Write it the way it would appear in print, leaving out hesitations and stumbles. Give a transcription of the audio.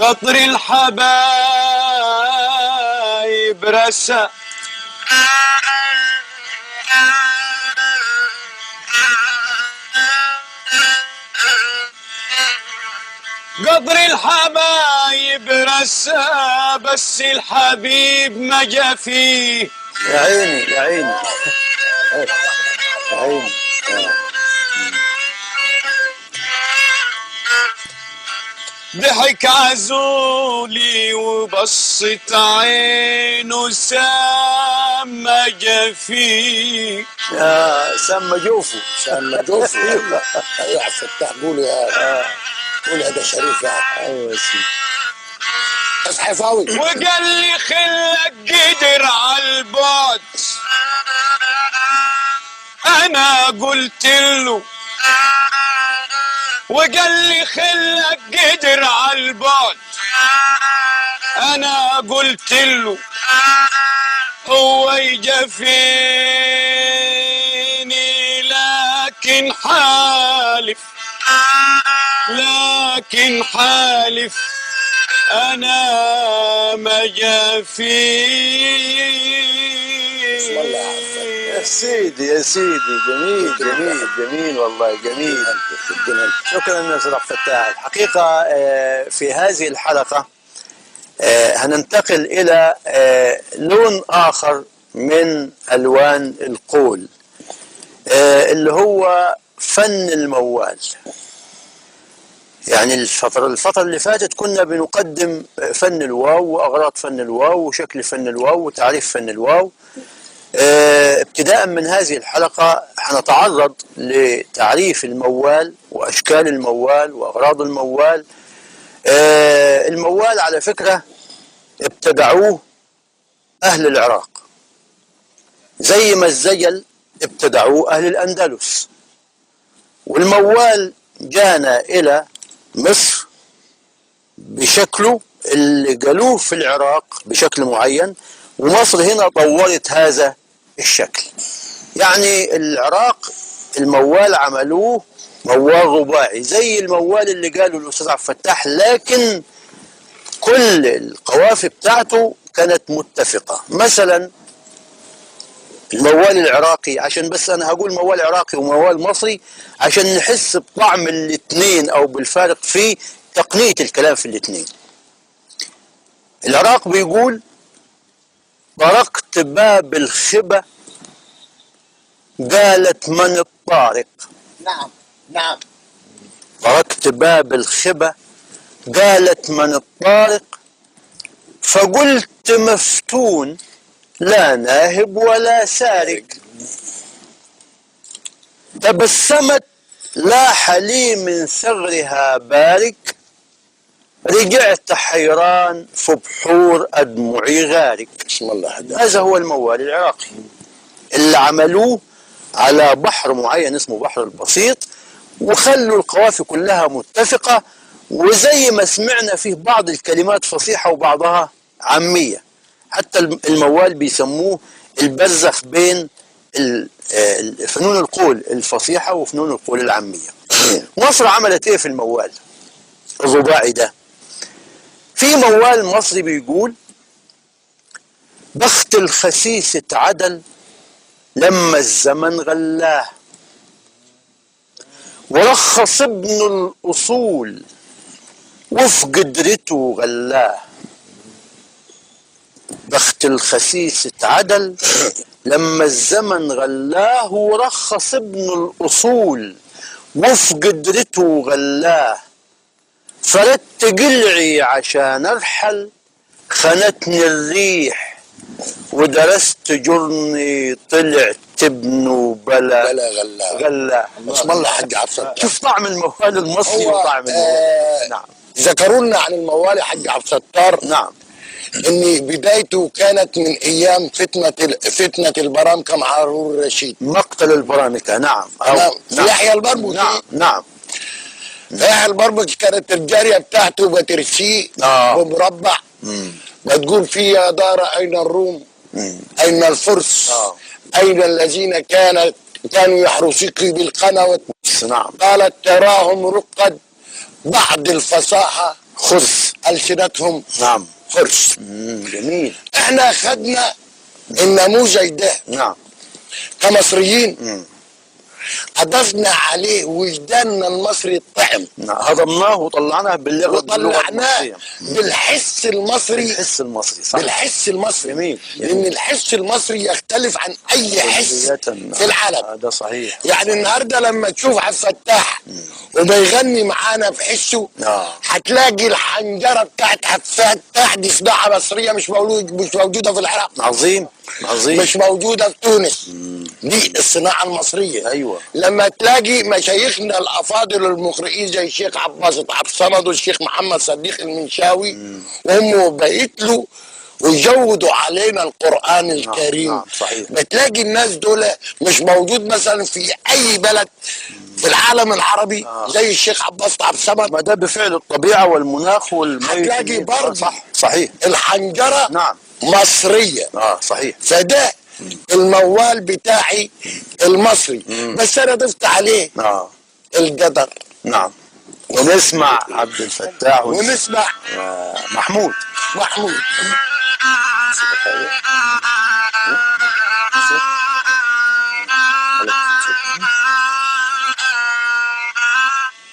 قطر الحبايب رسى، قدر الحبايب رسى، بس الحبيب ما جا فيه. يا عيني يا عيني يا عيني. ضحك عزولي وبصت عينه سما جفيه. يا سما جوفه، سما جوفه. ايوه يا عبد الفتاح، قول يا قول هذا شريف يا عبد. ايوه يا سيدي. اصحى فاوي. وقال لي خلك قدر على البعد، انا قلت له. وقال لي خلك قدر على البعد، انا قلت له هو يجفيني لكن حالف، لكن حالف انا ما جافيني. يا سيدي يا سيدي، جميل جميل جميل والله، جميل. شكرا يا استاذ عبد الفتاح. الحقيقة في هذه الحلقة هننتقل الى لون اخر من الوان القول، اللي هو فن الموال. يعني الفترة اللي فاتت كنا بنقدم فن الواو وأغراض فن الواو وشكل فن الواو وتعريف فن الواو. ابتداء من هذه الحلقة هنتعرض لتعريف الموال وأشكال الموال وأغراض الموال. الموال على فكرة ابتدعوه أهل العراق، زي ما الزجل ابتدعوه أهل الأندلس، والموال جانا إلى مصر بشكله اللي قالوه في العراق بشكل معين، ومصر هنا طورت هذا الشكل. يعني العراق الموال عملوه موال رباعي زي الموال اللي قاله الأستاذ عبد الفتاح، لكن كل القوافي بتاعته كانت متفقة. مثلا الموال العراقي، عشان بس أنا هقول موال عراقي وموال مصري عشان نحس بطعم الاثنين أو بالفارق في تقنية الكلام في الاثنين. العراق بيقول: طرقت باب الخبة قالت من الطارق. نعم نعم. طرقت باب الخبة قالت من الطارق، فقلت مفتون لا ناهب ولا سارق. تبسمت لاح لي من ثغرها بارك، رجعت حيران في بحور أدمعي غارق. بسم الله. هذا هو الموال العراقي اللي عملوه على بحر معين اسمه بحر البسيط، وخلوا القوافي كلها متفقة، وزي ما سمعنا فيه بعض الكلمات فصيحة وبعضها عامية. حتى الموال بيسموه البرزخ بين فنون القول الفصيحة وفنون القول العامية. مصر عملت ايه في الموال الرباعي ده؟ في موال مصري بيقول: بخت الخسيس اتعدل لما الزمن غلاه، ورخص ابن الأصول وفي قدرته غلاه. بخت الخسيس اتعدل لما الزمن غلاه، ورخص ابن الأصول وفي قدرته غلاه. فردت قلعي عشان ارحل، خانتني الريح ودرست جرني، طلعت ابنه بلا بلا غلاه. بسم الله حق عبد الستار. شوف طعم الموال المصري وطعم الموال. نعم. ذكروا لنا عن الموال حق عبد الستار. نعم. ان بدايته كانت من ايام فتنة البرامكه مع هارون الرشيد. مقتل البرامكه. نعم. نعم. في يحيى البرمكي. نعم نعم. يحيى البرمكي كانت الجارية بتاعته بترسيه بمربع بتقول فيه: يا دار اين الروم؟ اين الفرس؟ اين الذين كانوا يحرسوك بالقنا؟ نعم. قالت: تراهم رقد بعد الفصاحة خرس. ألسنتهم نعم. خرس. جميل. احنا خدنا النموذج ده نعم. كمصريين، اضفنا عليه وجداننا المصري الطعم. نعم. هضمناه وطلعناه باللغة وطلعناه المصرية. بالحس المصري. بالحس المصري، صح. بالحس المصري. جميل. لان الحس المصري يختلف عن اي حس كلية. في العالم. ده صحيح. يعني النهارده لما تشوف عبد الفتاح وبيغني معانا بحسه، هتلاقي الحنجرة بتاعت عبد الفتاح دي صناعة مصرية، مش موجودة في العراق. عظيم عظيم. مش موجودة في تونس. دي الصناعة المصرية. ايوه. لما تلاقي مشايخنا الافاضل المقرئين زي الشيخ عباس عبد الصمد والشيخ محمد صديق المنشاوي، وهم بيتلوا ويجودوا علينا القرآن الكريم. نعم، صحيح. بتلاقي الناس دول مش موجود مثلا في أي بلد في العالم العربي زي الشيخ عباس عبد الصمد. ما ده بفعل الطبيعة والمناخ والميت. هتلاقي برضه صح صحيح. الحنجرة نعم. مصرية. صحيح. فده الموال بتاعي المصري، بس أنا ضفت عليه القدر. نعم. ونسمع عبد الفتاح ونسمع محمود. محمود.